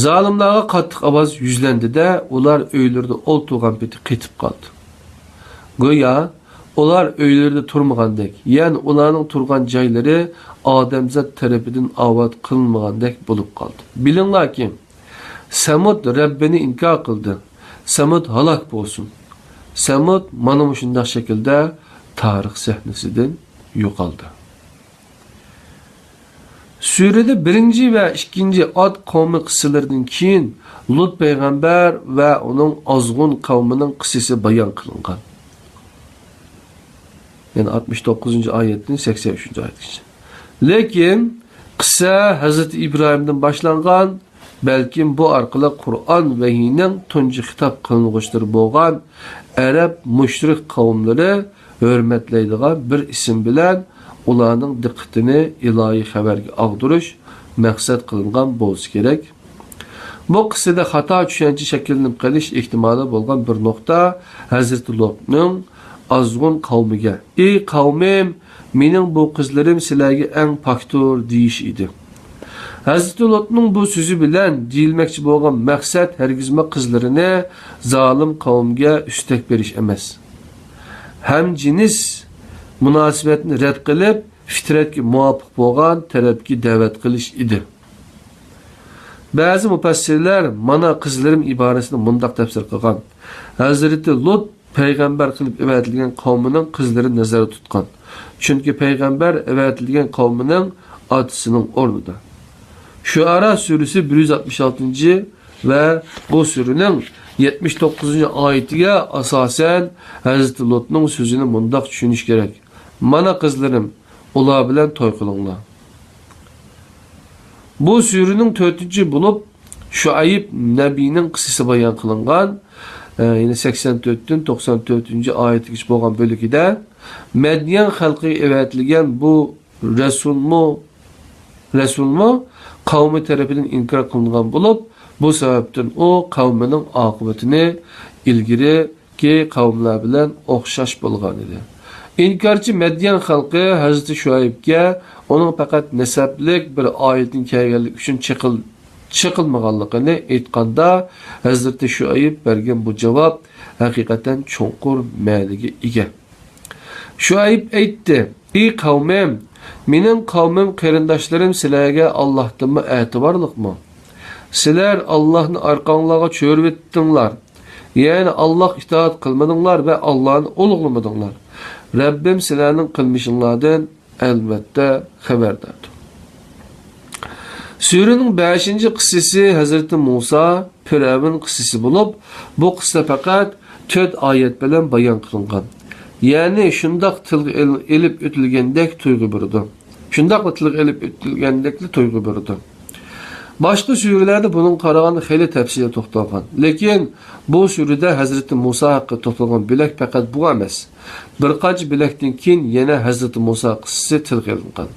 زالىملارغا قاتتىق ئاۋاز يۈزلەندى-دە، ئۇلار ئۆيلىرىدە ئولتۇرغان پېتى قېتىپ قالدى. گويا ئۇلار ئۆيلىرىدە تۇرمىغاندەك، يەنى ئۇلارنىڭ تۇرغان جايلىرى ئادەمزات تەرىپىدىن ئاۋات قىلىنمىغاندەك بولۇپ قالدى. بىلىڭلاركى، سەمۇد رەببىنى ئىنكار قىلدى. سەمۇد ھالاك بولسۇن. سەمۇد مانا مۇشۇنداق شەكىلدە تارىخ سەھنىسىدىن يوقالدى. سۈرىدە بىرىنچى ۋە ئىككىنچى ئاد قەۋمى قىسسىلىرىدىن كېيىن لۇت پەيغەمبەر ۋە ئۇنىڭ ئازغۇن قەۋمىنىڭ قىسسىسى بايان قىلىنغان. يەنى ئاتمىش توققۇزىنچى ئايەتتىن سەكسەن ئۈچىنچى ئايەتكىچە. لېكىن قىسسە ھەزرىتى ئىبراھىمدىن باشلانغان، بەلكىم بۇ ئارقىلىق قۇرئان ۋەھىينىڭ تۇنجى خىتاب قىلىنغۇچلىرى بولغان ئەرەب مۇشرىك قەۋملىرى ھۆرمەتلەيدىغان بىر ئىسىم بىلەن ئۇلارنىڭ دىققىتىنى ئىلاھىي خەۋەرگە ئاغدۇرۇش مەقسەت قىلىنغان بولسا كېرەك. بۇ قىسسىدە خاتا چۈشەنچە شەكىللىنىپ قېلىش ئېھتىمالى بولغان بىر نۇقتا ھەزرىتى لوتنىڭ ئازغۇن قەۋمىگە، «ئى قەۋمىم، مېنىڭ بۇ قىزلىرىم سىلەرگە ئەڭ پاكتۇر» دېيىش ئىدى. ھەزرىتى لوتنىڭ بۇ سۆزى بىلەن دېيىلمەكچى بولغان مەقسەت ھەرگىزمۇ قىزلىرىنى زالىم قەۋمگە ئۈستەك بېرىش ئەمەس. ھەمجىنس مۇناسىۋەتنى رەت قىلىپ، پىترەتكە مۇۋاپىق بولغان تەرەپكە دەۋەت قىلىش ئىدى. بەزى مۇپەسسىرلەر مانا قىزلىرىم ئىبارىسىنى مۇنداق تەپسىر قىلغان: ھەزرىتى لۇت پەيغەمبەر قىلىپ ئەۋەتىلگەن قەۋمىنىڭ قىزلىرىنى نەزەردە تۇتقان. چۈنكى پەيغەمبەر ئەۋەتىلگەن قەۋمىنىڭ ئاتىسىنىڭ ئورنىدا. شۇئارا سۈرىسى بىر يۈز ئاتمىش ئالتىنچى ۋە بۇ سۈرىنىڭ يەتمىش توققۇزىنچى ئايىتىگە ئاساسەن ھەزرىتى لۇتنىڭ سۆزىنى مۇنداق چۈشىنىش كېرەك: مانا قىزلىرىم، ئۇلار بىلەن توي قىلىڭلار. بۇ سۈرىنىڭ تۆتىنچى بولۇپ شۇئەيب نەبىنىڭ قىسسىسى بايان قىلىنغان، ئە، يەنى سەكسەن تۆتتىن توقسان تۆتىنچى ئايەتكىچە بولغان بۆلىكىدە مەديەن خەلقىگە ئەۋەتىلگەن بۇ رەسۇلمۇ، رەسۇلمۇ قەۋمى تەرىپىدىن ئىنكار قىلىنغان بولۇپ، بۇ سەۋەبتىن ئۇ قەۋمىنىڭ ئاقىۋىتىنى ئىلگىرى كى قەۋملەر بىلەن ئوخشاش بولغان ئىدى. ئىنكارچى مەديەن خەلقى ھەزرىتى شۇئەيبكە ئۇنىڭ پەقەت نەسەبلىك بىر ئائىلىدىن كەلگەنلىكى ئۈچۈن چېقىل-، چېقىلمىغانلىقىنى ئېيتقاندا، ھەزرىتى شۇئەيب بەرگەن بۇ جاۋاب ھەقىقەتەن چوڭقۇر مەنىگە ئىگە. شۇئەيب ئېيتتى: ئى قەۋمىم، مېنىڭ قەۋمىم، قېرىنداشلىرىم سىلەرگە ئاللاھتىنمۇ ئەتىۋارلىقمۇ؟ سىلەر ئاللاھنى ئارقاڭلارغا چۆرۈۋېتىڭلار. يەنى ئاللاھقا ئىتائەت قىلمىدىڭلار ۋە ئاللانى ئۇلۇغلىمىدىڭلار. رەببىم سىلەرنىڭ قىلمىشىڭلاردىن ئەلۋەتتە خەۋەرداردۇر. سۈرىنىڭ بەشىنچى قىسسىسى ھەزرىتى مۇسا، پىرئەۋن قىسسىسى بولۇپ، بۇ قىسسا پەقەت تۆت ئايەت بىلەن بايان قىلىنغان. يەنى شۇنداق تىلغا ئېل-، ئېلىپ ئۆتۈلگەندەك تۇيغۇ بېرىدۇ. شۇنداقلا تىلغا ئېلىپ ئۆتۈلگەندەكلا تۇيغۇ بېرىدۇ. باشقا سۈرىلەردە بۇنىڭغا قارىغاندا خېلى تەپسىلىي توختالغان. لېكىن بۇ سۈرىدە ھەزرىتى مۇسا ھەققىدە توختالغان بۆلەك پەقەت بۇ ئەمەس. بىر قانچە بۆلەكتىن كېيىن يەنە ھەزرىتى مۇسا قىسسىسى تىلغا ئېلىنغان.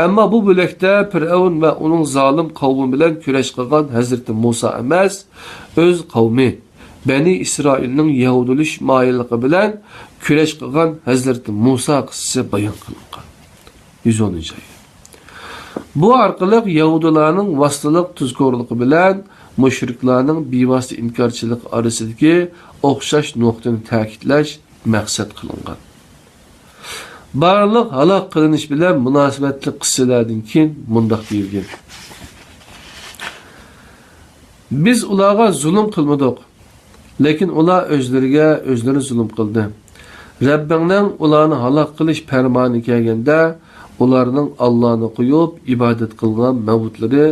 ئەمما بۇ بۆلەكتە پىرئەۋن ۋە ئۇنىڭ زالىم قەۋمى بىلەن كۈرەش قىلغان ھەزرىتى مۇسا ئەمەس، ئۆز قەۋمى، بەنى ئىسرائىلنىڭ يەھۇدىيلىشىش مايىللىقى بىلەن كۈرەش قىلغان ھەزرىتى مۇسا قىسسىسى بايان قىلىنغان. يۈز ئونىنچى ئايەت. بۇ ئارقىلىق يەھۇدىيلارنىڭ ۋاسىتىلىق تۇزكورلۇقى بىلەن مۇشرىكلارنىڭ بىۋاسىتە ئىنكارچىلىقى ئارىسىدىكى ئوخشاش نۇقتىنى تەكىتلەش مەقسەت قىلىنغان. بارلىق ھالاك قىلىنىش بىلەن مۇناسىۋەتلىك قىسسىلەردىن كېيىن مۇنداق دېيىلگەن: بىز ئۇلارغا زۇلۇم قىلمىدۇق، لېكىن ئۇلار ئۆزلىرىگە ئۆزلىرى زۇلۇم قىلدى. رەببىڭنىڭ ئۇلارنى ھالاك قىلىش پەرمانى كەلگەندە، ئۇلارنىڭ ئاللانى قويۇپ ئىبادەت قىلغان مەبۇدلىرى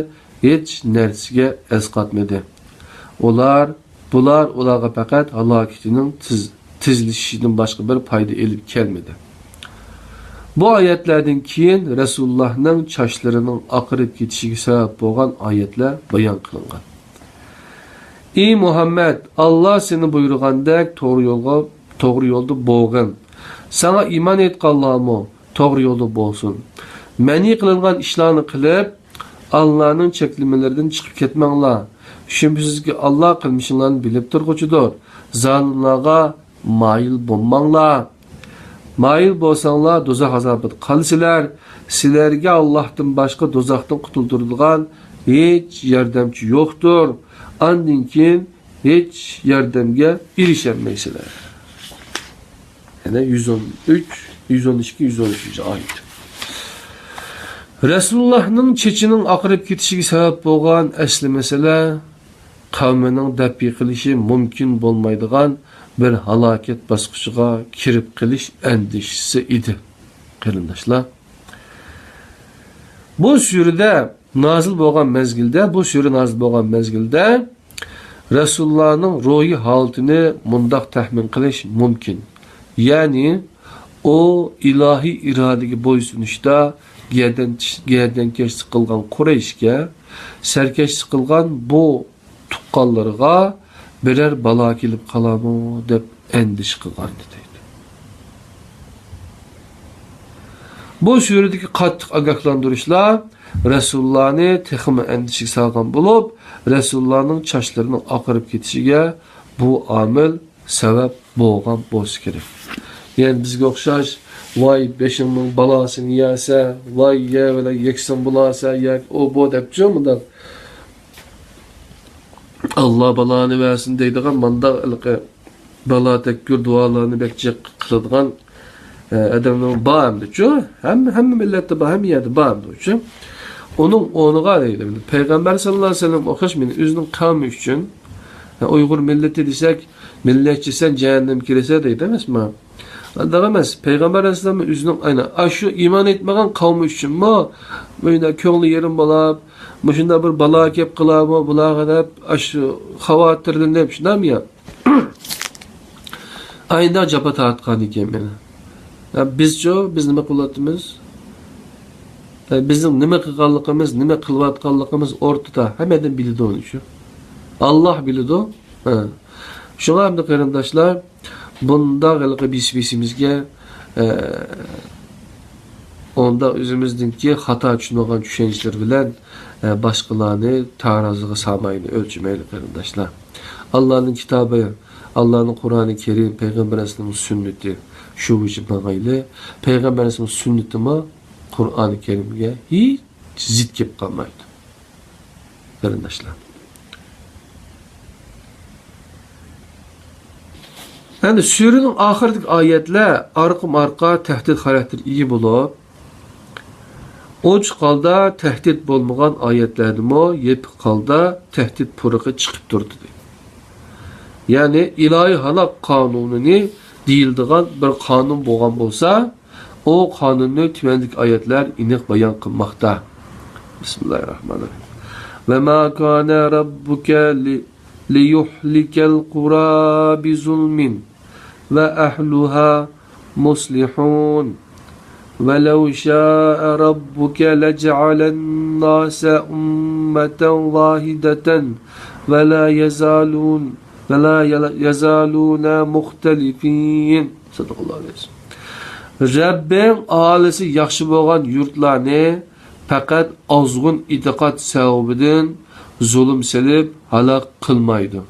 ھېچ نەرسىگە ئەسقاتمىدى. ئۇلار، بۇلار ئۇلارغا پەقەت ھالاكىتىنىڭ تېز، تېزلىشىشىدىن باشقا بىر پايدا ئېلىپ كەلمىدى. بۇ ئايەتلەردىن كېيىن رەسۇلۇللاھنىڭ چاچلىرىنىڭ ئاقىرىپ كېتىشىگە سەۋەب بولغان ئايەتلەر بايان قىلىنغان. ئى مۇھەممەد، ئاللا سېنى بۇيرۇغاندەك توغرا يولغا، توغرا يولدا بولغىن. ساڭا ئىمان ئېيتقانلارمۇ توغرا يولدا بولسۇن. مەنئى قىلىنغان ئىشلارنى قىلىپ، ئاللانىڭ چەكلىمىلىرىدىن چىقىپ كەتمەڭلار. شۈبھىسىزكى، ئاللا قىلمىشىڭلارنى بىلىپ تۇرغۇچىدۇر. زالىملارغا مايىل بولماڭلار. مايىل بولساڭلار، دوزاخ ئازابىدا قالىسىلەر. سىلەرگە ئاللاھتىن باشقا دوزاختىن قۇتۇلدۇرىدىغان ھېچ ياردەمچى يوقتۇر. ئاندىن كېيىن ھېچ ياردەمگە ئېرىشەلمەيسىلەر. يەنە يۈز ئون ئۈچ، يۈز ئون ئىككى، يۈز ئون ئۈچىنچى ئايەت. رەسۇلۇللاھنىڭ چېچىنىڭ ئاقىرىپ كېتىشىگە سەۋەب بولغان ئەسلى مەسىلە قەۋمىنىڭ دەپئى قىلىشى مۇمكىن بولمايدىغان بىر ھالاكەت باسقۇچىغا كىرىپ قېلىش ئەندىشىسى ئىدى. قېرىنداشلار، بۇ سۈرىدە نازىل بولغان مەزگىلدە، بۇ سۈرە نازىل بولغان مەزگىلدە رەسۇلۇللانىڭ روھىي ھالىتىنى مۇنداق تەخمىن قىلىش مۇمكىن. يەنى، ئۇ ئىلاھىي ئىرادىگە بويسۇنۇشتا گەدەن-، گەدەنكەشلىك قىلغان قۇرەيشكە، سەركەشلىك قىلغان بۇ تۇغقانلىرىغا بىرەر بالا كېلىپ قالامۇ دەپ ئەندىشە قىلغانىدى دەيدۇ. بۇ سۈرىدىكى قاتتىق ئاگاھلاندۇرۇشلار رەسۇلۇللانى تېخىمۇ ئەندىشىگە سالغان بولۇپ، رەسۇلۇللانىڭ چاچلىرىنىڭ ئاقىرىپ كېتىشىگە بۇ ئامىل سەۋەب بولغان بولسا كېرەك. يەنى بىزگە ئوخشاش، ۋاي بېشىڭنىڭ بالاسىنى يەسە، ۋاي يە بىلەن يەكسان بولاسە، ياكى ئۇ بۇ دەپچۇ مۇنداق، ئاللا بالانى بەرسۇن دەيدىغان مانداق ھېلىقى بالا تەككۈر دۇئالارنى بەك جىق قىلىدىغان، ئە، ئادەمنىڭ بار ئەمدىچۇ. ھەممە، ھەممە مىللەتتە بار، ھەممە يەردە بار ئەمدىچۇ. ئۇنىڭ ئورنىغا دەيدۇ، پەيغەمبەر ساللاللاھۇ ئەلەيھى ۋەسەللەم ئوخشاش مېنى ئۆزىنىڭ قەۋمى ئۈچۈن، ئە، ئۇيغۇر مىللىتى دېسەك، مىللەتچىسەن، جەھەننەمگە كىرىسەن دەيدۇ ئەمەسمۇ؟ ئۇنداق ئەمەس. پەيغەمبەر ئەلەيھىسسالام ئۆزىنىڭ ئاينا ئاشۇ ئىمان ئېيتمىغان قەۋمى ئۈچۈنمۇ مۇشۇنداق كۆڭلى يېرىم بولاپ، مۇشۇنداق بىر بالا كەپ قالارمۇ بۇلارغا دەپ ئاشۇ خاۋاتىرلىنىپ، شۇنداقمۇ يا؟ ئاينداق جاپا تارتقان ئىكەن مېنى. يا بىزچۇ، بىز نېمە قىلىۋاتىمىز؟ يا بىزنىڭ نېمە قىلغانلىقىمىز، نېمە قىلىۋاتقانلىقىمىز ئورتىدا، ھەممە ئادەم بىلىدۇ ئۇنى شۇ. ئاللا بىلىدۇ. ھە. شۇڭا ئەمدى قېرىنداشلار، بۇنداق ھېلىقى بېشى-بېشىمىزگە، ئە، ئۇنداق ئۆزىمىزنىڭكى خاتا چۈشىنىدىغان چۈشەنچىلەر بىلەن، ئە، باشقىلارنى تارازىغا سالمايلى، ئۆلچىمەيلى قېرىنداشلار. ئاللانىڭ كىتابى، ئاللانىڭ قۇرئانى كەرىم، پەيغەمبەر ئەلەيھىسسالامنىڭ سۈننىتى، شۇ بويىچە ماڭايلى. پەيغەمبەر ئەلەيھىسسالامنىڭ سۈننىتىمۇ قۇرئانى كەرىمگە ھېچ زىت كېلىپ قالمايدۇ. قېرىنداشلار. ئەمدى سۈرىنىڭ ئاخىرىدىكى ئايەتلەر ئارقىمۇ ئارقا تەھدىت خاراكتېرىگە ئىگە بولۇپ، ئوچۇق ھالدا تەھدىت بولمىغان ئايەتلەردىمۇ يېپىق ھالدا تەھدىت پۇرىقى چىقىپ تۇرىدۇ. يەنى ئىلاھىي ھالاك قانۇنىنى دېيىلىدىغان بىر قانۇن بولغان بولسا، ئۇ قانۇننى تۆۋەندىكى ئايەتلەر ئېنىق بايان قىلماقتا. بىسمىللاھىررەھمانىررەھىم. وما كان ربك لي-، ليهلك القرى بظلم وأهلها مصلحون. ولو شاء ربك لجعل الناس أمة واحدة ولا يزالون، ولا يزالون مختلفين. صدق الله العظيم. رەببىڭ ئاھالىسى ياخشى بولغان يۇرتلارنى پەقەت ئازغۇن ئېتىقاد سەۋەبىدىن زۇلۇم سېلىپ ھالاك قىلمايدۇ.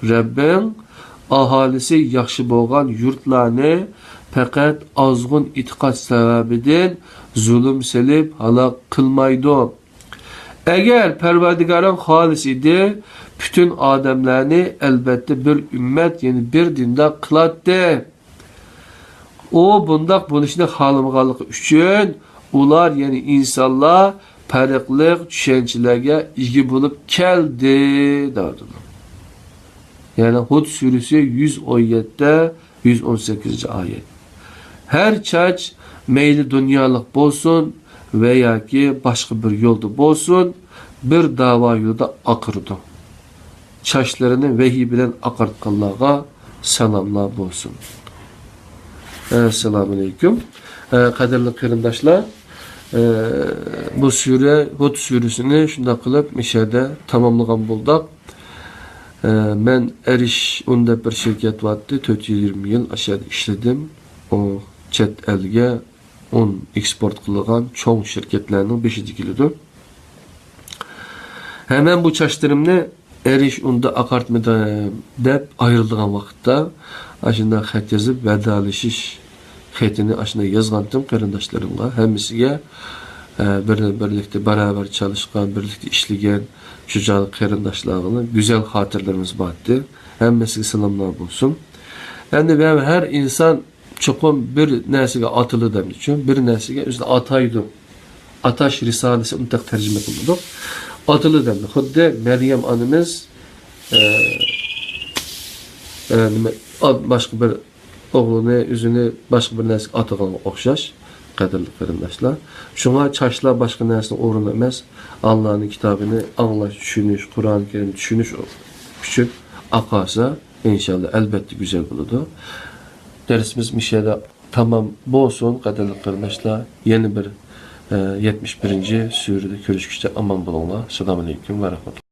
رەببىڭ ئاھالىسى ياخشى بولغان يۇرتلارنى پەقەت ئازغۇن ئېتىقاد سەۋەبىدىن زۇلۇم سېلىپ ھالاك قىلمايدۇ. ئەگەر پەرۋەردىگارىڭ خالىسا ئىدى، پۈتۈن ئادەملەرنى ئەلۋەتتە بىر ئۈممەت، يەنى بىر دىندا قىلاتتى. ئۇ بۇنداق بولۇشنى خالىمىغانلىقى ئۈچۈن، ئۇلار، يەنى ئىنسانلار، پەرقلىق چۈشەنچىلەرگە ئىگە بولۇپ كەلدى، دەۋاتىدۇ. يەنى ھۇد سۈرىسى يۈز ئون يەتتە، يۈز ئون سەككىزىنچى ئايەت. ھەر چاچ مەيلى دۇنيالىق بولسۇن ۋە ياكى باشقا بىر يولدا بولسۇن، بىر داۋا يولىدا ئاقىرىدۇ. چاچلىرىنى ۋەھىي بىلەن ئاقارتقانلارغا سالاملار بولسۇن. ئەسسالامۇئەلەيكۇم. ئە، قەدىرلىك قېرىنداشلار، ئە، بۇ سۈرە، ھۇد سۈرىسىنى شۇنداق قىلىپ مۇشۇ يەردە تاماملىغان بولدۇق. ئە، مەن ئەرش ئۇن دەپ بىر شىركەت بارتتى، تۆت يۈز يىگىرمە يىل ئاشۇ يەردە ئىشلىدىم. ئۇ چەت ئەلگە ئۇن ئېكسپورت قىلىدىغان چوڭ شىركەتلەرنىڭ بېشىدا كېلىدۇ. ھە، مەن بۇ چاچلىرىمنى ئەرش ئۇندا ئاقارتمىدىم دەپ ئايرىلىدىغان ۋاقىتتا ئاشۇنداق خەت يېزىپ، ۋەدەلىشىش خېتىنى ئاشۇنداق يازغانتىم قېرىنداشلىرىمغا، ھەممىسىگە، ئە، بىر، بىرلىكتە باراۋەر چالىشقان، بىرلىكتە ئىشلىگەن شۇ چاغلىق قېرىنداشلارغىلا گۈزەل خاتىرىلىرىمىز بارتتى. ھەممىسىگە سالاملار بولسۇن. ئەمدى مەن ھەر ئىنسان چوقۇم بىر نەرسىگە ئاتىلىدۇ دەمدىچۇ، بىر نەرسىگە ئۆزىنى ئاتايدۇ. ئاتاش رىسالىسى ئۇنداق تەرجىمە قىلمىدۇق. ئاتىلىدۇ دەمدى. خۇددى مەريەم ئانىمىز، ئە، ئە، نېمە، ئا-، باشقا بىر ئوغلىنى، ئۆزىنى باشقا بىر نەرسىگە ئاتىغانغا ئوخشاش، قەدىرلىك قېرىنداشلار. شۇڭا چاچلار باشقا نەرسىنىڭ ئورنى ئەمەس. ئاللانىڭ كىتابىنى ئاڭلاش، چۈشىنىش، قۇرئان كەرىمنى چۈشىنىش ئۈچۈن ئاقارسا، ئىنشاللا، ئەلۋەتتە گۈزەل بولىدۇ. دەرسىمىز مۇشۇ يەردە تامام بولسۇن، قەدىرلىك قېرىنداشلار. يەنە بىر، ئە، يەتمىش بىرىنچى سۈرىدە كۆرۈشكىچە ئامان بولۇڭلار. ئەسسالامۇ ئەلەيكۇم ۋە رەھمەتۇللا.